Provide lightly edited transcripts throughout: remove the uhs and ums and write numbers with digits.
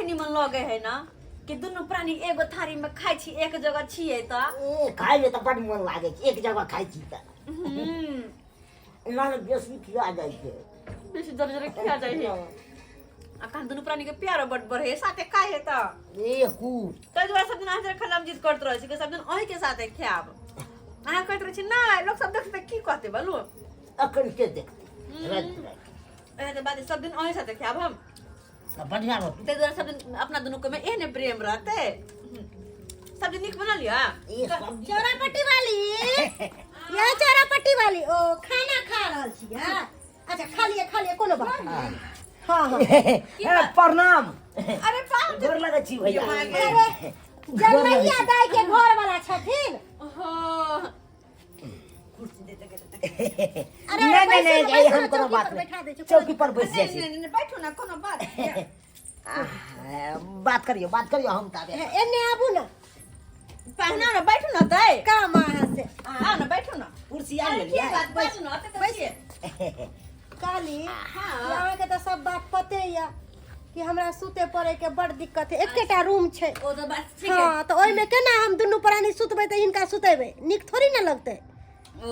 कते निमन लगे है ना कि दुनू प्राणी एगो थारी में खाइ छी एक जगह छियै तऽ। ए, खाय मे तऽ बड मोन लागै छै, एक जगह खाइ छी तऽ। एना ने बेसी खिया जाइ छै। बेसी जरे जरे खिया जाइ है। अखन दुनू प्राणी के प्यारो बड बढ़े है, साथे खाइ है तऽ। ए खूब। ताहि दुआरे सब दिन अहाँ जरे खाना हम जिद करैत रहै छी कि सब दिन अहीं के साथे खायब। अहाँ कहैत रहै छी नहि, लोक सब देखतै की कहतै बोलू। अखन के देखतै? राति राति। एहन बात सब दिन अहीं साथे खायब हम। तऽ बढ़िआँ रहतै। ताहि दुआरे सब दिन अपना दुनू के में एहने प्रेम रहतै। सब्जी नीक बनल यऽ? ई सब्जी चौरापट्टी वाली, ये चौरापट्टी वाली, ओ खाना खा रहल छी। हाँ अच्छा, खा लिए खा लिए, कोनो बात नहीं। हाँ हाँ। ए, प्रणाम। अरे पाहुन, गोर लगै छी भैया। अरे जलमैया दाई के घर वाला छथिन। हाँ। कुर्सी दे दे दे। अरे नहीं नहीं नहीं, बैसू ये ना, हम कोनो चौकी बात पर नहीं। बैठा दै छी, चौकी पर बैस जाइ नहीं छी। नहीं नहीं, बैठू ना, कोनो बात नहीं। आह, बात करियो बात करियो, हम ताबे एने आबू ना। पाहुना ना, बैठू ना तै। काम अहाँ से। आओ ना, बैठू ना। कुर्सी आनि अरे की लेलियै। बात, बैठू ना, एते तऽ छियै। काली, हाँ। अहाँके तऽ सब बात पते यऽ कि हमरा सुते पड़े के बड़ दिक्कत है, एकेटा रूम छै। ओ तऽ बात ठीक है। हाँ तऽ ओहिमे केना हम दुनू प्राणी सुतबै तऽ हिनका सुतेबै, नीक थोड़ी ना लगतै। ओ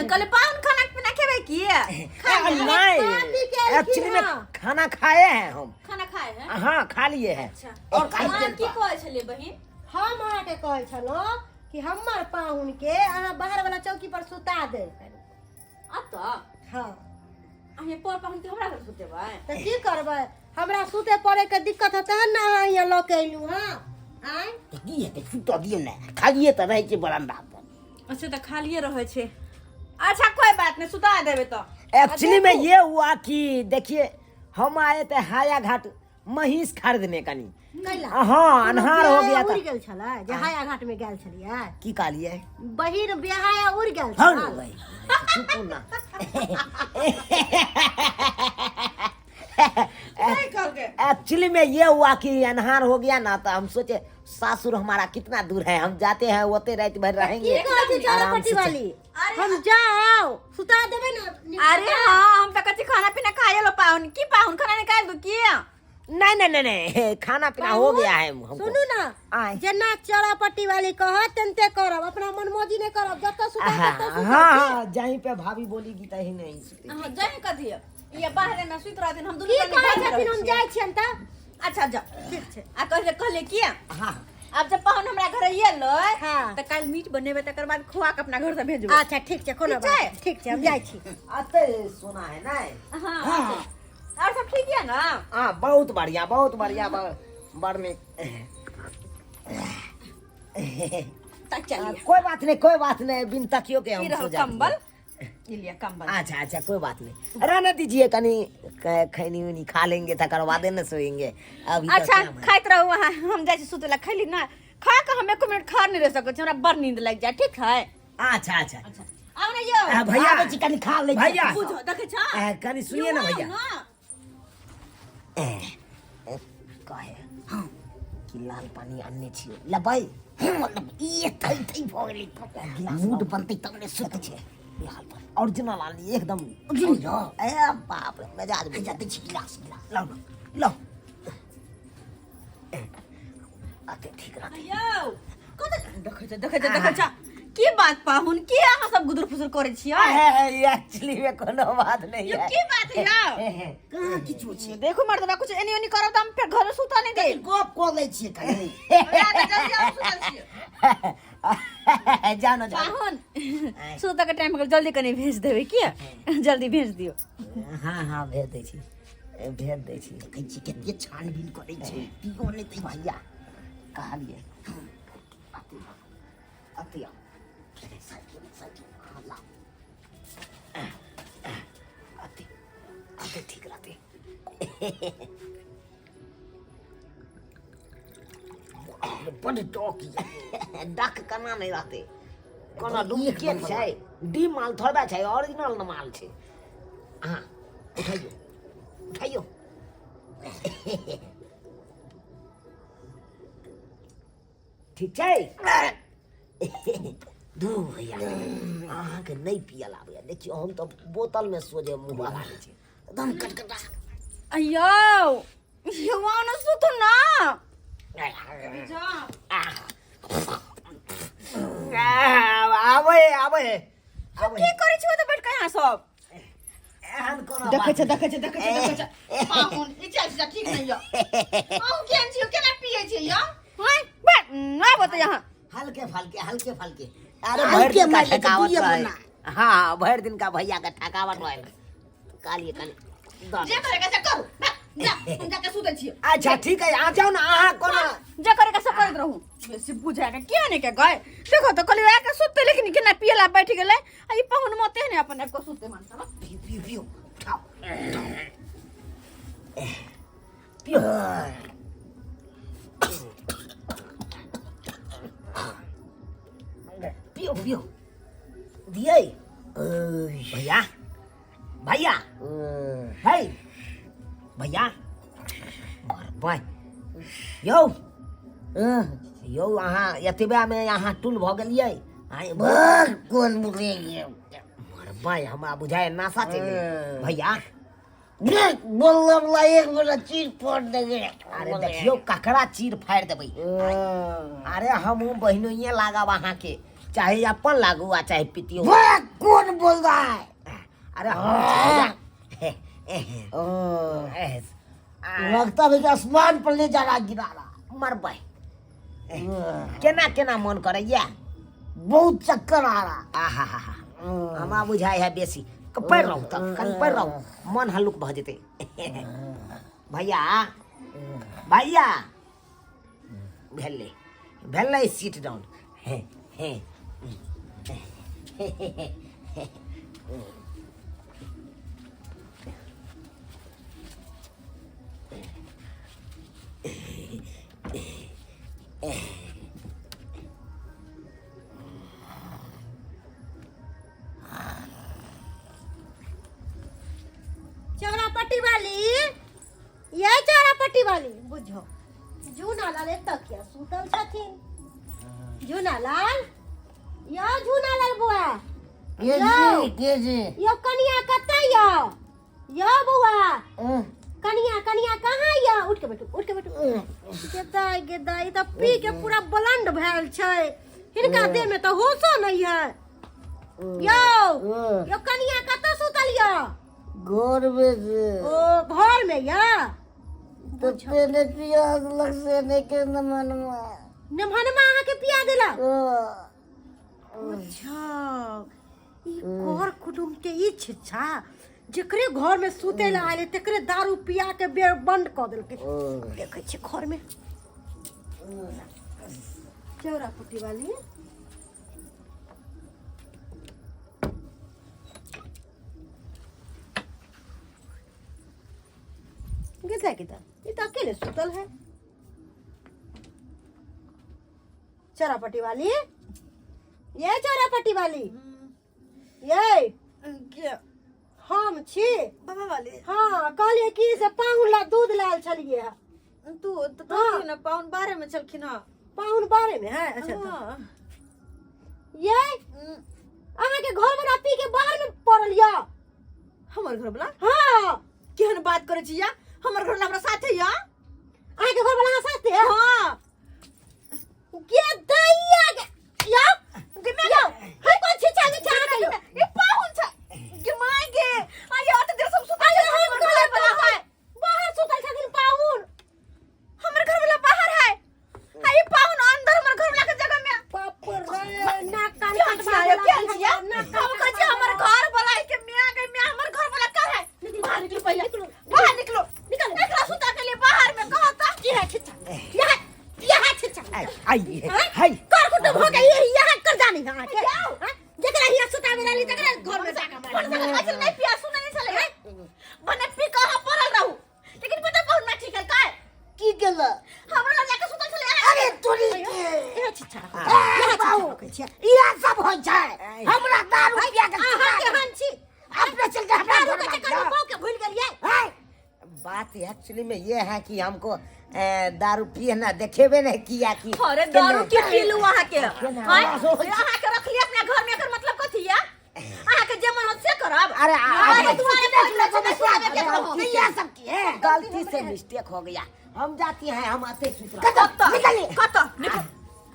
कहले पाहुन खाना पीना खेबै की? नहीं, खा पी के एलखिन। एक्चुअली में हाँ। खाना खाए हैं हम। खाना खाए हैं? हाँ, खा लिए हैं। अच्छा। और खाई अहाँ की कहै छलियै बहिन? हम अहाँके कहै छलहुँ कि हमर पाहुन के अहाँ बाहर वाला चौकी पर सुता देब। अतऽ? हाँ। अहाँ पर पाहुन के हमरा घर सुतेबै? तऽ की करबै, हमरा सुते पड़े के दिक्कत होतै ने, अहाँ यहाँ लऽ के अयलहुँ। हाँ आँय। तऽ की हेतै, सुतऽ दियौ ने, खालिए तऽ रहै छै बरंडा पर। अच्छा, तऽ खालिए रहै छै। अच्छा कोई बात नहीं, सुता देबै तऽ। एक्चुअली में ये हुआ कि देखिए, हम आए थे हाया घाट महीष खरीदने कनी। कैला? हाँ, अन्हार हो गया उड़ था। गेल छलै जे हाया घाट में गेल छलियै। की कहलिए? बहिन बेहाया उड़ गेल हाँ छल। भाई, चुप ना। नहीं कहलकै। एक्चुअली में ये हुआ कि अन्हार हो गया ना, तो हम सोचे सासुर हमारा कितना दूर है, हम जाते हैं ओते रात भर की रहेंगे। कहै छी आराम चौरापट्टी से वाली, हम जाओ सुता देबै ना। अरे हाँ, हम तऽ कथी खाना पीना खाए लो पाहुन। की पाहुन, खाना निकाल दू की? नहीं नहीं नहीं नहीं, खाना पीना हो गया है हमको। सुनू ना, आय। जेना चौरापट्टी वाली कहत तेनते करब, अपना मनमौजी नहीं करब। जतऽ सुता हाँ ततऽ सुतब। हाँ हाँ, जहीं पे भाभी बोलेगी तहीं नहीं सुतेगी। हाँ, जाहि कथी ये बाहरे में सुति रहथिन, हम दुनू की प्राणी कहै घर में छथिन? रहै हम छियै। जाइ छियनि तऽ। अच्छा जाओ। ठीक छै। आ कहले कहले की? हाँ। आब जब पाहुन हमरा घर एलै हाँ। तऽ काल्हि मीट बनेबै, तकर बाद खुआ के अपना घर से भेजबै। अच्छा ठीक छै, कोनो ठीक बात छै? नहि। ठीक छै, हम जाइ छी। अते सोना है ना। हाँ। हाँ। और सब ठीक है ना? हाँ, बहुत बढ़िया बहुत बढ़िया, बड़ नीक। तऽ चलिए। कोई बात नहीं, कोई बात नहीं, बिन तकियो के हम ई सो रहल जाते हैं। कंबल, ई लिअ कंबल। अच्छा अच्छा, कोई बात नहीं, रहने दीजिए, कनी खैनी उनी खा लेंगे तकर बादे न सोएंगे अभी तो। अच्छा क्या है? खाइत रहू अहाँ, हम जाइ छी सुतै लए। खैली ना, खा के हम एको मिनट खा नहीं रह सकै छी, हमरा बड़ नींद लागि जाय। ठीक है? अच्छा अच्छा। अच्छा आउ ने यौ। आ, भैया। आबै छी, कनी खा लै छी। भैया। बुझो देखै छ। आ, कनी सुनिए ना भैया। ना। ए, ए, कहे हाँ कि लाल पानी आनने छियै, लेबै? मतलब ई थै थै भऽ गेलै, मूड बनतै तब ने सुत छै। लाल पानी ओरिजिनल आनली एकदम। ओरिजिनल? ए बाप रे, मिजाज अच्छा दै छी गिलास गिलास। लाओ ना, लाओ। ए, अते ठीक रहतै। यौ कतऽ देखै छ देखै छ देखै छ, की बात पाहुन, की अहाँ सब गुदुर फुसुर करै छियै? एक्चुअली में कोनो बात नहीं यौ है। की बात यौ? कहाँ किछो छै। देखू मर्दबा, कुछ एनी ओनी करब तऽ हम फेर घर सुतऽ नहि देब। गप कऽ लै छियै कनी। जल्दी आउ, सुतल छियै। जानो जानो। पाहुन, सुतऽ के टाइम हो गेल, जल्दी कनि भेज देबै की? जल्दी भेज दियौ। हाँ हाँ, भेज दै छी, भेज दै छी। देखै छी कते छानबीन करै छै, पियो नहि दै। भैया, कहलिए अति अति आओ। साइकिल साइकिल, हाँ ला। अति अति ठीक रहते। बड डक ये। डक केना नहि रहतै? कोनो डुप्लीकेट छै? डी माल थोड़बे छै, ओरिजिनल न माल छै। हाँ, उठाइयो उठाइयो। ठीक छै। दू भैया, अहाँके नहि पियल आबैया। देखियौ, हम तऽ बोतलमे सोझे मुँह लगा लै छी, एकदम कटकटा। यौ यौ, आउ ने, सुतू ना। आबै है आबै की करै छी ओतऽ बैठ के अहाँ सब एहन कोनो देखै बात छै देखै छै देखै छै देखै छै पाहुन ई चल छै ठीक नहीं यौ अहूँ केहन छी यौ केना पियै छी यौ हैं बैठ आबो तऽ यहाँ हल्के फल्के हल्के फल्के अरे भरि हल्के दिन का मारि लेतै, थकावट दुइये रहे बना। हाँ भरि दिन का भैया का थकावट रहे कालिए काली दऽ जे दे। करे के से करू बा, जा हम जाके सुतै छियै अच्छा ठीक है आ जाओ ना अहाँ कोना जे करे के से करैत रहू बेसी बुझा के किया नहीं के गए देखो तो कहलियै आके सुतते लेकिन केना पियला बैठ गेलै आ ई पाहुन मते ने अपन आबि कऽ सुतते मानता पियो पियो पियो उठाओ पियो पियो पियो दिए भैया भैया है भैया बाय यौ यौ अहाँ एतबेमे अहाँ टूल भऽ गेलियै आँय कोन बुझे मरबै हमरा बुझाइ नाशा चलि गेलै भैया बोलला वाला एक बड़ा चीज फोड़ देगे अरे देखियौ ककरा चीर फाड़ि देबै अरे हमहूँ बहिनोइए लागब अहाँके चाहे अपन लागू आ चाहे पितियो कौन बोल रहा है अरे हम छी भैया। लगता है कि आसमान पर ले जा रहा गिरा रहा मरबै केना केना मन करैया बहुत चक्कर आ रहा आहा हा हा हमरा बुझाइ है बेसी पढ़ि रहू तब कनि पढ़ि रहू मन हल्लुक भऽ जेतै भैया भैया भेलै भेलै सीट डाउन हे हे चौरापट्टी वाली ये चौरापट्टी वाली बुझो झूना लाल एतऽ किया सुतल छथिन झूना लाल यौ झूना लाल बुआ के यौ। जी के जी यौ कनिया कतऽ यौ यौ बौआ कनिया कनिया कहाँ यौ उठ के बैठू उठ के बैठू गेदाइ गेदाइ ई तऽ पी के पूरा ब्लंड भेल छै हिनका देह में तऽ होशो नहीं है यौ यौ कनिया कतऽ सुतल यौ घर में से ओ घर में यऽ तो तेने पिया देलक से नहीं के नमनमा नमहनमा अहाँके पिया देलक अच्छा ई कर कुटुम्ब के ई छिच्छा जेकरे घर में सुते ला आले तेकरे दारू पिया के बेर बंद कऽ देलकै देखै छियै घर में चौरा पुट्टी वाली गिरता किधर ये तो अकेले सुतल है चौरापट्टी वाली ये चौरापट्टी वाली ये के हम छी बाबा वाली हाँ कहलिए कि से पाहुन ला दूध लाल छलिए है तू तो हाँ। ना पाहुन बारे में छलखिन हँ पाहुन बारे में है अच्छा तो हाँ। ये अहाँ के घर वाला पी के बाहर में पड़ल या हमर घर वाला हाँ केहन बात करै छी या हमर घर वाला हमरा साथे या अहाँ के घर वाला अहाँ साथे है हाँ के दैया के या गे मैं यौ है कोन छिछा के अहाँ के ये पाहुन छ गे my गे आ ये अत देर सब सुतल अरे छै हम हमर घर वाला है बाहर सुतल छथिन पाहुन हमर घर वाला बाहर है आ ये पाहुन अंदर हमर घर वाला के जगह में बाप रे नाक कान केहन कटवा छियै देलक केहन छियै नाक कान हम कहै छियै हमर घर वाला के मियां के मियां हमर घर वाला का है बाहर निकलो पहिले बाहर निकलो निकलो। एकरा सुता के लिए बाहर में कहता की है छिछा यहाँ यहाँ छिछा आई हाय कर कुटुंब हो गई यहाँ कर जानी है अहाँ के हाँ? जेकरा हियाँ सुतावे लाली तकरा घर में जाके मारी। पर सके कहै छलै नहीं पिया सुने नहीं छलै है भने पी कहाँ पड़ल रहू लेकिन पता बहुत ना ठीक है काय की केला हमरा लग जाके सुतल छलै अरे तोरी के यहाँ छिछा रखै छियै, यहाँ छिछा रखै छियै। इएह सब होइ छै हमरा दारू पिया के अहाँ केहन छी अपने चलते हमरा दारू के चक्कर में बहू के भूल गेलियै है बात एक्चुअली में ये है कि हमको दारू पिए ना देखेबे नहीं किया कि अरे दारू के पीलू अहाँ के आँय? अहाँ के रख लिया अपना घर में एकर मतलब कथी है अहाँ के जे मन होत से करब अरे, अरे अरे, तुम्हारे देख घर में सुतावे के रहू। इएह सब की है गलती से मिस्टेक हो गया हम जाती हैं हम आते सुत कतऽ निकलिए कतऽ निकलो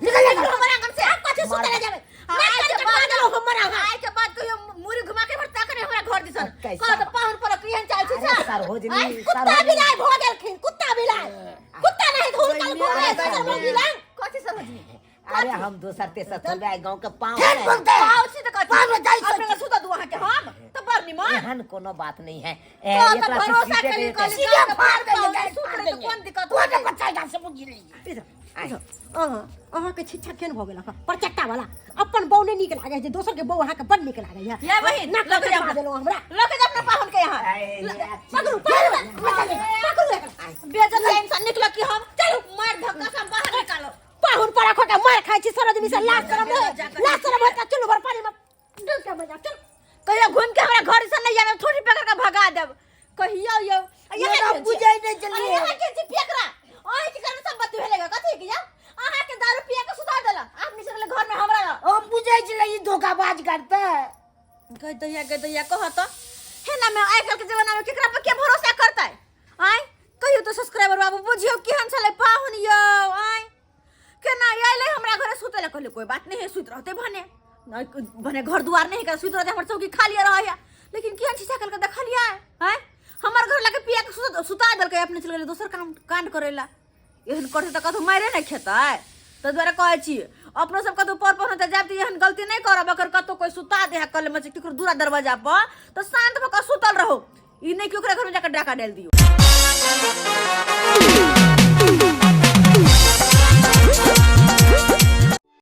निकलिए निकलो हमारे आंगन से कथी छी सुतले जाबे। आइ के कटवा बाद देलहुँ हमर अहाँ। आइ के बाद कहियो मुरी घुमा के भरता करे हमरा घर दिसन। कैसा? कह त पाहुन पर केहन चाल छै। अरे सरोजनी, आइ, कुत्ता सरोजनी। बिलाइ भऽ गेलखिन, कुत्ता बिलाइ। कुत्ता नहीं धूल कल घूमे दोसर मौगी लंग। कथी सरोजनी? अरे हम दोसर तेसर थोड़बे आइ गाँव के पाँव फेर है। बोलते हैं। पाव छी त कथी? पाँव में जाइ छै। अपने के सुता दू अहाँ के हम त बड़ निमन। एहन कोनो बात नहीं है। ए, तो एकरा से भरोसा सीधे करी देते। कहली सीधे गाँव के फाड़ देंगे, पाहुन डायरेक्ट सुत फाड़ रहे त देंगे। कोन दिक्कत कोन होतै? बच्चा यहाँ से बुझ लीजिए। आइ, अहाँ अहाँके शिक्षा केहन भऽ गेल? परचट्टा वाला अपन बहू नहि नीक लागै छै, दोसर के बहू अहाँके बड नीक लागै है। या बहिन, नाक लऽ के कटवा जाउ। देलहुँ हमरा। लऽ के जाउ अपना पाहुन के यहाँ। आइ, पकड़ू, पकड़ू, पकड़ू एकरा। बेजत इंसान निकल कि हम चलू मार धक्का से हम बाहर निकालो। पाहुन पर रखो के मार खाइ छी सरोजनी से। लाज शरम है, लाज शरम है? चलू भर पानी में डूब के मजा चल। कहियो घूम के हमरा घर से नहीं आवे, थोड़ी पकड़ के भगा देब कहियो यो। ये तो बुझै नहि छलियै। यहाँ के छी पेकरा ओहि के कारण सब बात भेलेगा। कथी के या अहाँ के दारू पिया के सुता देला, आप निकल घर में हमरा। हम बुझै छलै ई धोखाबाज करतै। कह दैया, कह दैया, कह तो हे ना में आजकल के जमाना में केकरा पर के भरोसा करतै? आय कहियो तो सब्सक्राइबर बाबू, बुझियो केहन छलै पाहुन यौ। आय केना अयलै हमरा घरे सुतै लए, कहलियै कोई बात नहीं है, सुति रहतै भने भने घर दुआर नहीं कर, सुति रहतै, हमर चौकी खाली रहै है। लेकिन केहन शीशा कल के देखलियै आय, हमर घर लगे पिया के सुता देलकै, अपने चलि गेलै दोसर काम कांड करै लए। एहन करतै तऽ कतहु मारे नहि खेतै? ताहि दुआरे कहै छी, अपनो सब कतहु पर पर तऽ जायब तऽ एहन गलती नहि करब। अगर कतहु कोइ सुता दे है कल में केकरो दूरा दरवाजा पर तऽ शांत भऽ कऽ सुतल रहू, ई नहि कि ओकरा घरमे जाकऽ डाका डालि दियौ।